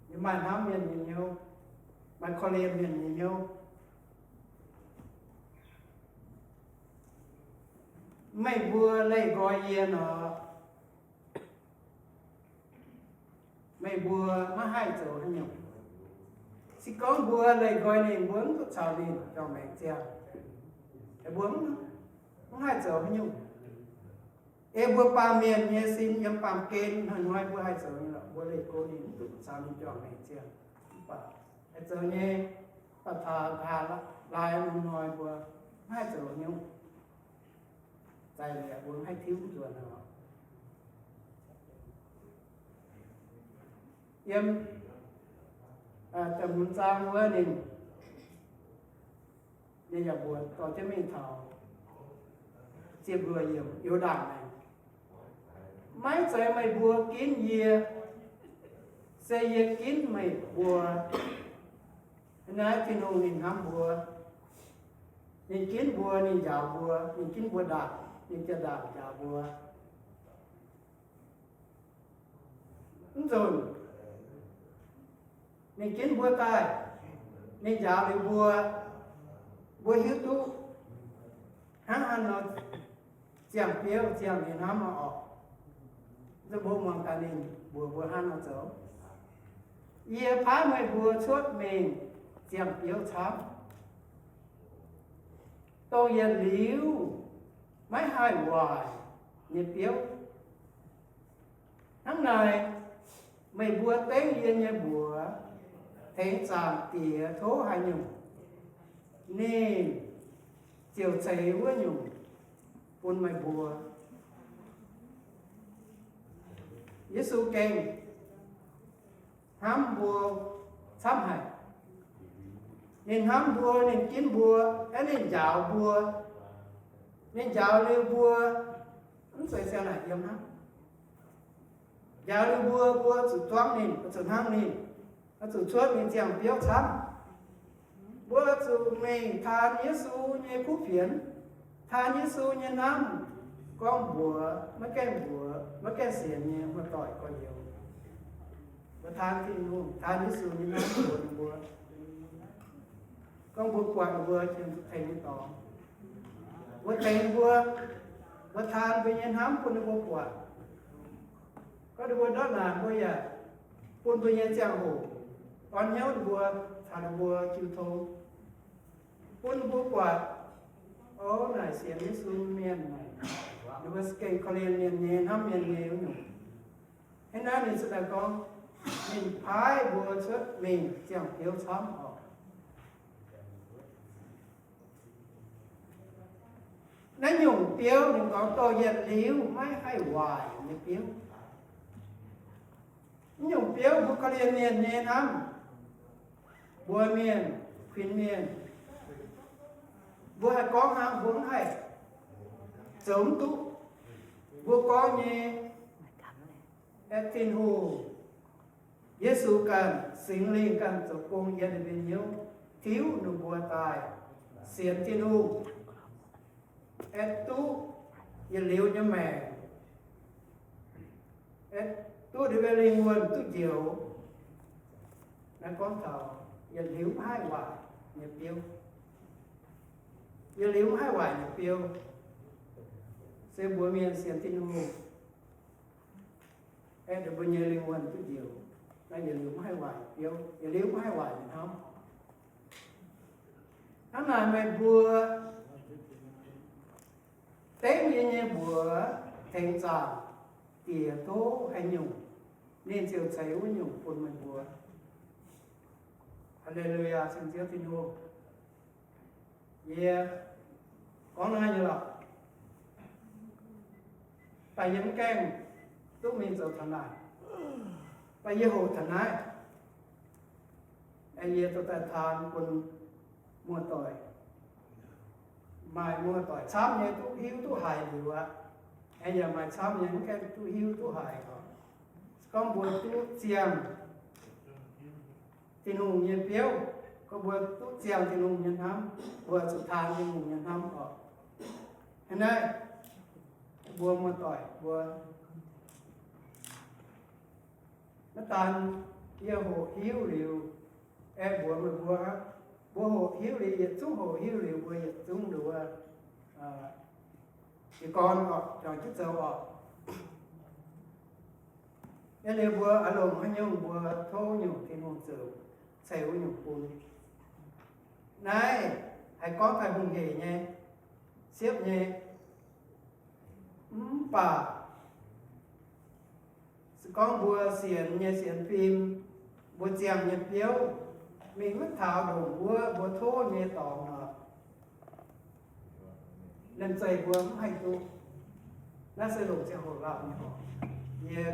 ninh maaih hnamv mienh nyei hnyouv, maaih korv-lienh mienh nyei hnyouv. Meih mbuo leih nqoi yie nor, meih mbuo maiv haih zoux haaix nyungc. Se gorngv mbuo leih nqoi ninh, mbuo mv duqv caux ninh juangc maengc ziangh, mbuo mv haih zoux haaix nyungc. Ei mbuo baamh mienh nyei sin yiem baamh gen hnoi-hnoi mbuo haih zoux nyei lorqc, mbuo leih go ninh mv duqv caux ninh juangc maengc ziangh. Mv baac haih zoux nyei, baac taux nqa'haav laai hnoi-hnoi mbuo mv haih zoux haaix nyungc. Zai liuz mbuo mv haih tiuv nzuonx oc. Yiem da'hmz zaang wuov ninh, ninh yaac mbuox dorh jienv mingh taux ziepc luoqc yiemc, Yu^ndaatc maengc, maiv zeiz meih mbuo ginv yie, se yie ginv meih mbuo. Naaiv Tin-Hungh ninh hnamv mbuo. Ninh ginv mbuo, ninh njaaux mbuo, ninh ginv mbuo ndaangc, ninh jaa-ndaangc njaaux mbuo. Mv nzunc ninh ginv mbuo daaih, ninh njaaux liuz mbuo, mbuo hiuv duqv hnangv haaix nor ziangh biouv, ziangh ninh hnamv nor oc. Mbuo muangx gaax ninh mbuox mbuo hnangv nor zoux. Yie paaiv meih mbuo cuotv mingh ziangh biouv camv, dongh yietc liuz maiv haih waaic nyei biouv. Hnangv naaic, meih mbuo dengv yie nyei mbuox tengx zaangc Diex tov haaix nyungc, ninh ziouc ceix wuov nyungc bun meih mbuo. Yesu gengh hnamv mbuo camv haic. Ninh hnamv mbuo, ninh ginv mbuo, aeqv, ninh njaaux mbuo. Ninh njaaux liuz mbuo mv zeiz siang naaic yiem hnangv. Njaaux liuz mbuo, mbuo zuqc zuangv ninh, zuqc hnangv ninh, zuqc cuotv mingh ziangh biouv camv. Mbuo zuqc mingh taan Yesu nyei kuv fienx, taan Yesu nyei hnamv, gorngv mbuox maiv gaengh mbuox, maiv gaengh sienx nyei muoz-doic gorx-youz. Mbuo taan Tin-Hungh, taan Yesu nyei hnamv mbuox ninh mbuo, gorngv mbuo buatc ninh mbuo tengx nyei dorngx. Mbuo tengx ninh mbuo, mbuo taan mbuo nyei hnamv bun ninh mbuo buatc. Gorngv ninh mbuo ndortv naanc, mbuo yaac bun mbuo nyei ziangh hoc, orn hnyouv ninh mbuo, caux ninh mbuo jiu tong, bun ninh mbuo buatc, o, naaic sienx Yesu mienh naaic, ninh mbuo gengh korv-lienh mienh nyei, hnamv mienh nyei wuov nyungc. Hnangv naaic ninh se daaih gorngv, ninh paaiv mbuo cuotv mingh ziangh biouv camv oc. Naaiv nyungc biouv ninh gorngv dongh yietc liuz maiv haih waaic nyei biouv. Naaiv nyungc biouv mbuo korv-lienh mienh nyei hnamv, mbuox mienh, kuinx mienh, mbuo haih gorngv hnangv, mbuo mv haih, zoux mv duqv. Mbuo gorngv nyei, aeqv, Tin-Hungh, Yesu ganh, Singx Lingh ganh zoux gong yiem ninh mbuo hnyouv, tiuv ninh mbuo daaih sienx Tin-Hungh, aeqv, duqv yietc liuz nyei maengc, aeqv, duqv ninh mbuo lingh wuonh duqv njoux. Naaiv gorngv taux yietc liuz maiv haih waaic nyei biouv. Yietc liuz maiv haih waaic nyei biouv se mbuox mienh sienx Tin-Hungh, aeqv, ninh mbuo nyei lingh wuonh duqv njoux. Naaiv yietc liuz maiv haih waaic biouv, yietc liuz maiv haih waaic nyei hnamv. Hnangv naaic meih mbuo dengv yie nyei mbuox tengx zaangc Diex tov haaix nyungc, ninh ziouc ceix wuov nyungc bun meih mbuo. Haa^le^lu^yaa, ceng Ziouv Tin-Hungh. Yie gorngv naaiv nyei lorqc. Daaih yie mv gaengh duqv mingh zoux taux naaic, daaih yie hoqc taux naaiv, aeqv, yie dorh daaih taan bun muoz-doic. Maaih muoz-doic camv nyei duqv hiuv duqv haiz liuz aqv. Aeqv, yaac maaih camv nyei mv gaengh duqv hiuv duqv haiz oc. Se gorngv mbuo duqv ziangh Tin-Hungh nyei biouv, gorngv mbuo duqv ziangh Tin-Hungh nyei hnamv, mbuo zuqc taan Tin-Hungh nyei hnamv oc. Hnangv naaiv, mbuo muoz-doic mbuo maiv daan yie hoqc hiuv liuz, aeqv, mbuox meih mbuo aqv, mbuo hoqc hiuv liuz, yietc zungv hoqc hiuv liuz, mbuo yietc zungv nduov, jiez gorn oc, juangc jienv zoux oc. Yie liuz mbuo oix longc haaix nyungc mbuo tov nyungc Tin-Hungh zoux. ceix wuov nyungc bun. Naaiv haih gorngv taux hungh heic nyei, siepv nyei, mv baac se gorngv mbuo sienx nyei sienx fim, mbuo ziangh nyei biouv, mingh maiv taux ndongc wuov mbuo tov nyei dorngx nor, liemh zeih mbuo mv haih duqv. Naaiv se longc ziangh hoc lauh nyei oc. Yie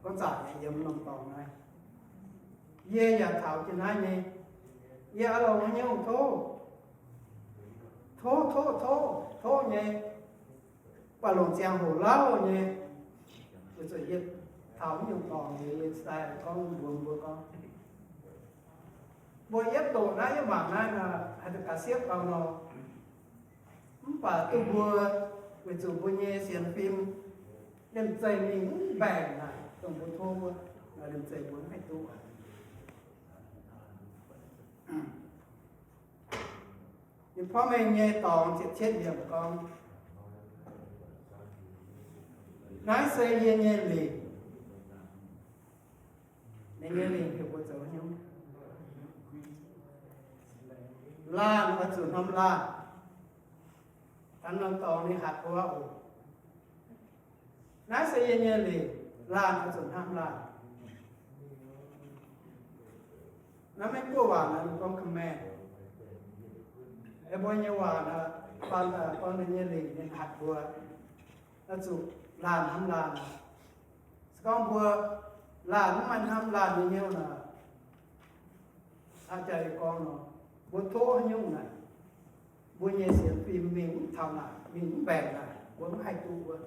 gorngv zanc nyei yiem norm dorngx naaiv, yie yaac taux jienv naaiv nyei. Yie oix longc haaix nyungc tov? Tov, tov, tov, tov nyei, mv baac longc ziangh hoc lauh nyei. Weic zuqc yie taux wuov nyungc dorngx nyei, yie daaih gorngv mbuox mbuo gorngv, mbuo yietv doqc naaiv, yietv mangc naaiv nor, haih duqv gaax siepv gau nor. Mv baac duqv mbuo, weic zuqc mbuo nyei sienx fim liemh zeih mingh mv mbaengc naaic, dongh mbuo tov wuov, liemh zeih mbuo mv haih duqv. Ninh porv mengh nyei dorngx ziepc cietv yiemc gorngv, naaiv se yie nyei lingc. Ninh nyei lingc heuc mbuo zoux haaix nyungc? Laanh oix zuqc hnomv laanh. Taux norm dorngx ninh hatc mbuo oc. Naaiv se yie nyei lingc, laanh oix zuqc hnamv laanh. Naaiv Meiv Guoqv waac naaiv gorngv command. Aengx mbuo nyei waac naaiv, baan daaih gorngv ninh nyei lingc ninh hatc mbuo oix zuqc laanh hnamv laanh. Se gorngv mbuo laanh mv maaih hnamv laanh nyei hnyouv nor, hnangv jaax yie gorngv nor, mbuo tov haaix nyungc naaic, mbuo nyei sienx fim mingh mv taux naaic, mingh mv mbaengc naaic, mbuo mv haih duqv wuov.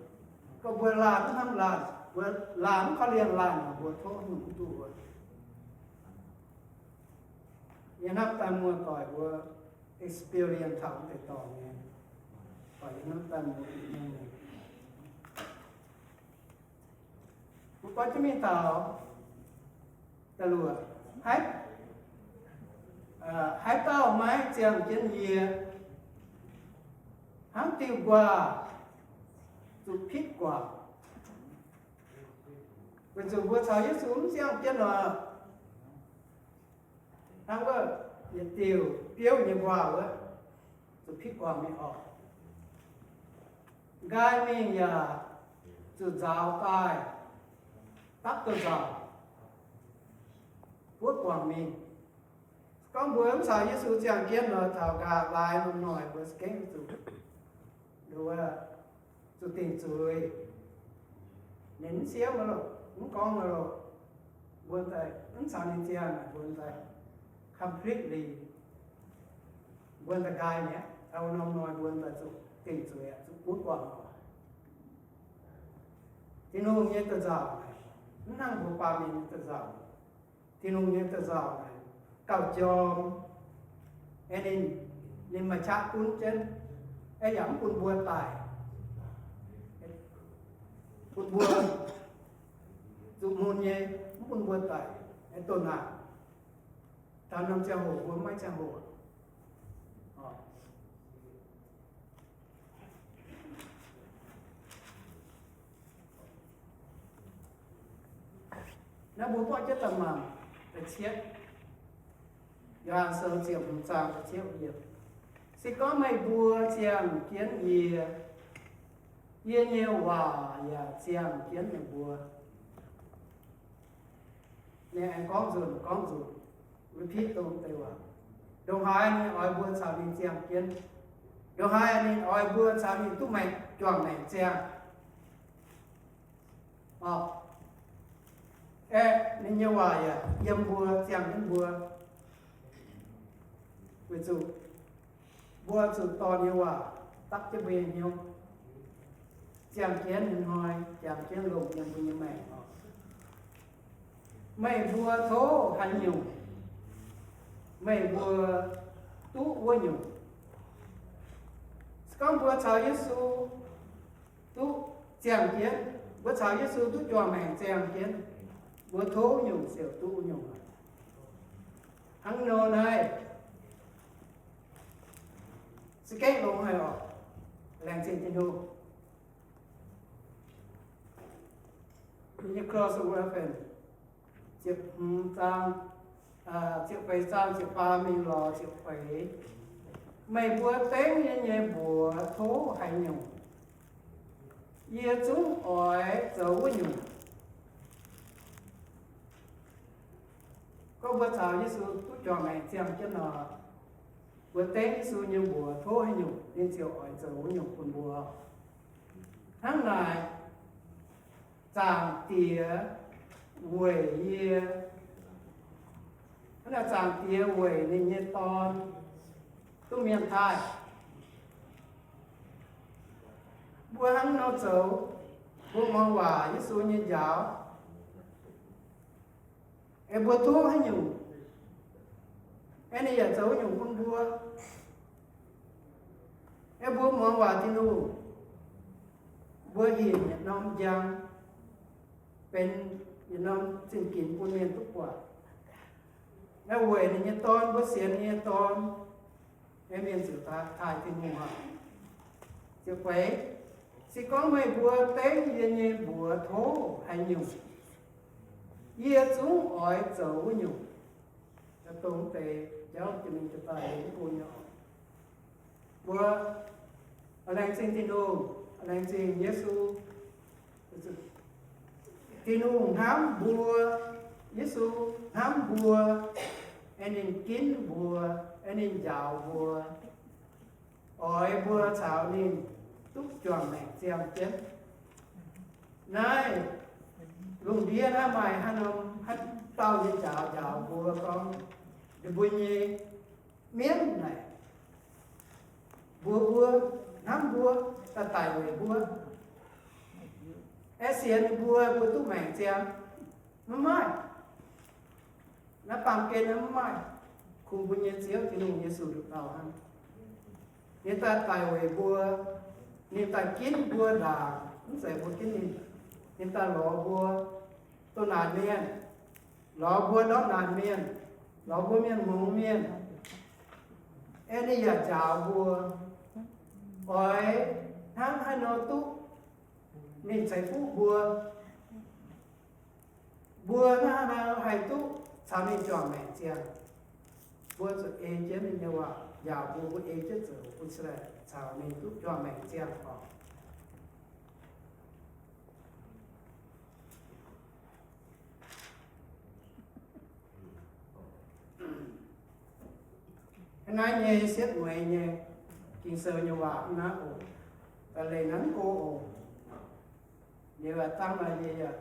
Gorngv mbuo laanh mv hnamv laanh, mbuo laanh mv korv-lienh laanh nor, mbuo tov haaix nyungc mv duqv wuov. Yie hnamv daaih muoz-doic mbuo experience taux wuov deix dorngx nyei, doic yie hnamv daaih muoz-doic nyei. Mbuo goiv jienv mingh taux da'luoqc, haaix, haaix dauh maiv ziangh jienv yie, hnangv diuh nquaah zuqc pitv guangc. Weic zuqc mbuo caux Yesu mv ziangh jienv nor, hnangv wuov yietc diuh biouv nyei nquaah wuov, zuqc pitv guangc mingh oc. Nqaai mingh yaac zuqc nzaaux daaih, dapv duqv nzauc, buov guangc mingh. Gorngv mbuo mv caux Yesu ziangh jienv nor, taux nqaai laaix lungh noic mbuo za'gengh zuqc, zuqc dingc zuiz. Ninh mv siemv loh, mv gorngv loh, mbuo daaih mv caux ninh ziangh, mbuo daaih completely, mbuo daaih nqaai mi'aqv. Taux norm noic mbuo daaih zuqc dingc zuiz, zuqc buov guangc oc. Tin-Hungh nyei da'nzauc naaic, mv hnangv mbuo baamh mienh nyei da'nzauc. Tin-Hungh nyei da'nzauc naaic gauh jorm, aeqv, ninh, ninh maaih qaqv gunv jienv, aeqv, yaac mv bun mbuo daic, bun mbuo zuqc mun nyei, mv bun mbuo daic, aeqv, doh naanc. Taux norm ziangh hoc mbuo maiv ziangh hoc. Naaiv mbuo buatc jienv daaih mangc da'cietv, Yo^han Sou ziepc hmz zaang da'cietv yiemc. Se gorngv meih mbuo ziangh jienv yie, yie nyei waac yaac ziangh jienv meih mbuo. Ninh aengx gorngv nzunc, gorngv nzunc, repeat dongh deix waac. Ndongc haaix ninh oix mbuo caux ninh ziangh jienv. Ndongc haaix ninh oix mbuo caux ninh duqv maengc, juangc maengc ziangh. Orqc, aeqv, ninh nyei waac yaac yiem mbuo, ziangh jienv mbuo. Weic zuqc mbuo zuqc dorh ninh nyei waac dapv jienv mbuo nyei hnyouv, ziangh jienv ninh hnoi, ziangh jienv longc yiem mbuo nyei maengc oc. Meih mbuo tov haaix nyungc, meih mbuo duqv wuov nyungc. Se gorngv mbuo caux Yesu duqv ziangh jienv, mbuo caux Yesu duqv juangc maengc ziangh jienv, mbuo tov nyungc ziouc duqv nyungc. Hnangv nor naaiv za'gengh longx haic oc. Laengz zingh Tin-Hungh. Yie nyei Cross of Reference, ziepc hmz zaang, ziepc feix zaang ziepc faam mingh lorz ziepc feix. Meih mbuo dengv yie nyei mbuox tov haaix nyungc, yie zungv oix zoux wuov nyungc. Gorngv mbuo caux Yesu duqv juangc maengc ziangh jienv nor, mbuo dengv Yesu nyei mbuox tov haaix nyungc, ninh ziouc oix zoux wuov nyungc bun mbuo. Hnangv naaic, Zaangc Diex weic yie, hnangv naaic Zaangc Diex weic ninh nyei Dorn duqv mienh taaih. Mbuo hnangv nor zoux, mbuo muangx waac Yesu nyei njaaux, aengx mbuo tov haaix nyungc, aengx ninh yaac zoux nyungc bun mbuo. Aengx mbuo muangx waac Tin-Hungh, mbuo hinc yietc norm njang, benx yietc norm zingh ginx bun mienh duqv buatc. Naaiv weic ninh nyei Dorn, mbuo sienx ninh nyei Dorn, aengx mienh ziouc taaih Tin-Hungh aqv. Ziepc feix, se gorngv meih mbuo dengv yie nyei mbuox tov haaix nyungc, yie zungv oix zoux wuov nyungc. Dongh deix jauv jiex mingh jiex daaih mv bun nyei. Mbuo laengz zingh Tin-Hungh, laengz zingh Yesu. Tin-Hungh hnamv mbuo, Yesu hnamv mbuo, aengx ninh ginv mbuo, aengx ninh njaaux mbuo, oix mbuo caux ninh duqv juangc maengc ziangh jienv. Naaiv lungh ndiev naaiv maaih haaix norm haaix dauh nyei njaaux njaaux mbuo gorngv, ninh mbuo nyei mienv naaic, mbuox mbuo, hnamv mbuo, daaih daic weic mbuo, aengx sienx ninh mbuo, mbuo duqv maengc ziangh? Maiv maaih. Naaiv baamh gen naaiv maiv maaih. Kungx mbuo nyei Ziouv Tin-Hungh Yesu nduqc dauh hnangv. Ninh daaih daic weic mbuo, ninh daaih ginv mbuo ndaangc, mv zeiz mbuo ginv ninh. Ninh daaih lorz mbuo doh naanc mienh, lorz mbuo ndortv naanc mienh, lorz mbuo mienh hngongx mienh, aengx ninh yaac njaaux mbuo, oix hnangv haaix nor duqv ninh ceix fuqv mbuo. Mbuo hnangv haaix nor haih duqv caux ninh juangc maengc ziangh? Mbuo zuqc ei jienv ninh nyei waac njaaux mbuo, mbuo ei jienv zoux, mbuo cingx daaih caux ninh duqv juangc maengc ziangh oc. Naaiv nyei sietv mueiz nyei Ging-Sou nyei waac naaiv oc. Da'leiz naaiv mv go oc. Liuz aac, dangh nor yie yaac,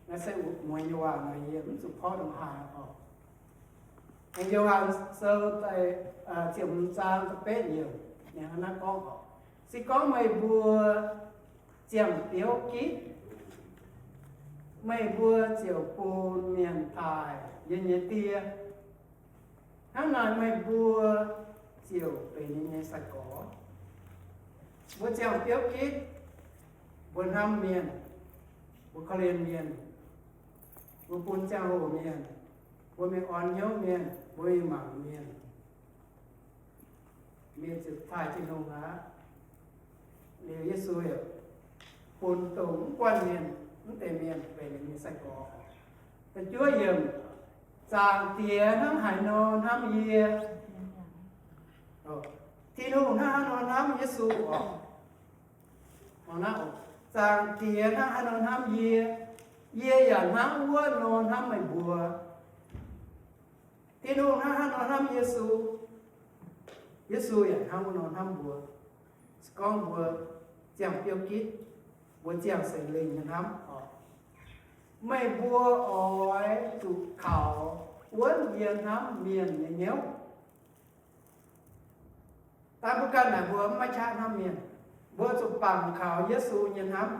naaiv se mueiz nyei waac nor yie mv zuqc porv ndongc haaix oc. Yo^han Sou da'ziepc hmz zaang da'betv yiemc, ninh hnangv naaiv gorngv oc, se gorngv meih mbuo ziangh biouv gitv, meih mbuo ziouc bun mienh taaih yie nyei Die. Hnangv naaic meih mbuo ziouc benx yie nyei sai-gorx. Mbuo ziangh biouv gitv, mbuo hnamv mienh, mbuo korv-lienh mienh, mbuo bun ziangh hoc mienh, mbuo mingh orn hnyouv mienh, mbuo mingh mangc mienh, mienh ziouc taaih Tin-Hungh aqv. Liuz Yesu yaac bun dongh mv guanh mienh, mv deix mienh benx ninh nyei sai-gorx. Da'juov yiemc, Zaangc Diex hnangv haaix nor hnamv yie, Tin-Hungh hnangv haaix nor hnamv Yesu oc. Zaangc Diex hnangv haaix nor hnamv yie, yie yaac hnangv wuov nor hnamv meih mbuo. Tin-Hungh hnangv haaix nor hnamv Yesu, Yesu yaac hnangv wuov nor hnamv mbuo. Se gorngv mbuo ziangh biouv gitv, mbuo ziangh Singx Lingh nyei hnamv oc. Meih mbuo oix zuqc kaux wuonv yie hnamv mienh nyei hnyouv. Daaih mbuo ganh naaic mbuo maiv qaqv hnamv mienh. Mbuo zuqc bangc kaux Yesu nyei hnamv.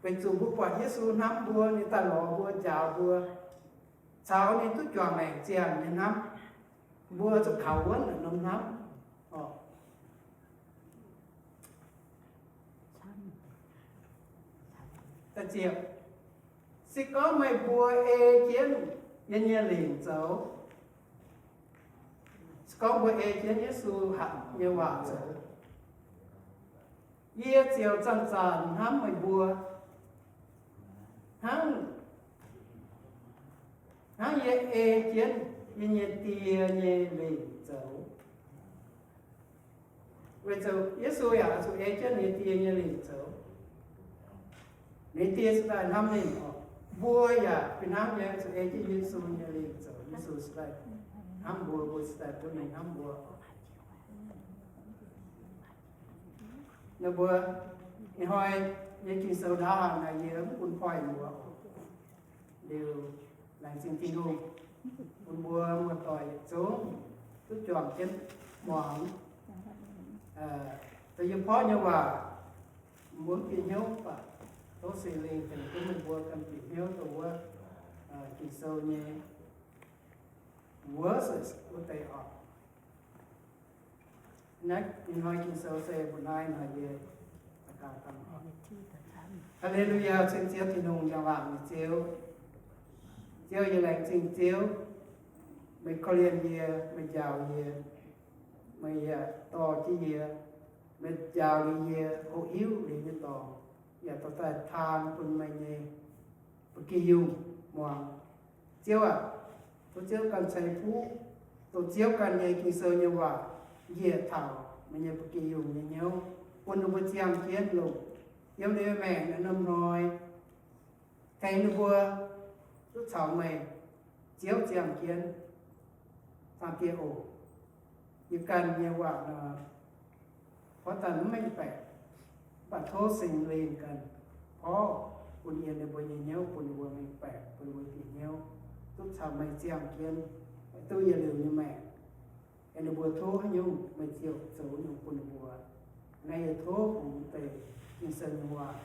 Weic zuqc mbuo buatc Yesu hnamv mbuo, ninh daaih lorz mbuo, njaaux mbuo, caux ninh duqv juangc maengc ziangh nyei hnamv. Mbuo zuqc kaux wuonv naaiv norm hnamv oc. Se gorngv meih mbuo ei jienv yie nyei lingc zoux, se gorngv mbuo ei jienv Yesu hatc nyei waac zoux, yie ziouc zanc-zanc hnamv meih mbuo, hnangv Hnangv yie ei jienv yie nyei Die nyei lingc zoux. Weic zuqc Yesu yaac zuqc ei jienv ninh Die nyei lingc zoux. Ninh Die se daaih hnamv ninh oc. Mbuo yaac fih hnangv nyei zuqc ei jienv Yesu nyei lingc zoux. Yesu se daaih hnamv mbuo, mbuo se daaih bun ninh hnamv mbuo. Ninh mbuo, ih hnoi nyei Ging-Sou ndaauv haic naaic yie mv bun poiv mbuo. Liuz laengz zingh Tin-Hungh bun mbuo muoz-doic yietc zungv duqv juangc jienv muangx. Dongh yie porv nyei waac, mbuo mv bieqc hnyouv baac tov Singx Lingh tengx duqv meih mbuo ganh bieqc hnyouv dongh wuov Ging-Sou nyei verses wuov deix oc. Naaiv ih hnoi Ging-Sou se mbuo naaiv hnoi yie daux gaux dangh oc. Haa^le^lu^yaa, ceng Ziouv Tin-Hungh, njang-laangc nyei Ziouv. Ziouv, yie laengz zingh Ziouv, meih korv-lienh yie, meih njaaux yie, meih yaac dorh jienv yie, meih njaaux liuz yie hoqc hiuv liuz nyei dorngx, yaac dorh daaih taan bun meih nyei ba'gi yungh muangx. Ziouv aac, tov Ziouv ganh ceix fuqv, dongh Ziouv ganh nyei Ging-Sou nyei waac njiec taux meih nyei ba'gi yungh nyei hnyouv, bun ninh mbuo ziangh jienv longc yiem ninh nyei maengc naaiv norm hnoi, tengx ninh mbuo duqv caux meih Ziouv ziangh jienv. Zaangc Diex oc, yie ganh nyei waac nor, porv daaih mv mengh baeqc, mv baac tov Singx Lingh ganh porv bun yie ninh mbuo nyei hnyouv, bun ninh mbuo mengh baeqc, bun ninh mbuo bieqc hnyouv, duqv caux meih ziangh jienv, duqv yietc liuz nyei maengc. Aengx ninh mbuo tov haaix nyungc meih ziouc zoux nyungc bun ninh mbuo. Naaiv yie tov bungx deix Ging-Sou nyei waac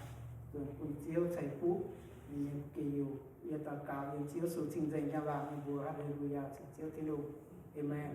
nzunc bun Ziouv ceix fuqv ninh nyei ba'gi yungh. Yie daux gaux yiem Ziouv Yesu cing-nzengc njang-laangc nyei mbuox. Haa^le^lu^yaa, ceng Ziouv Tin-Hungh. Aamen.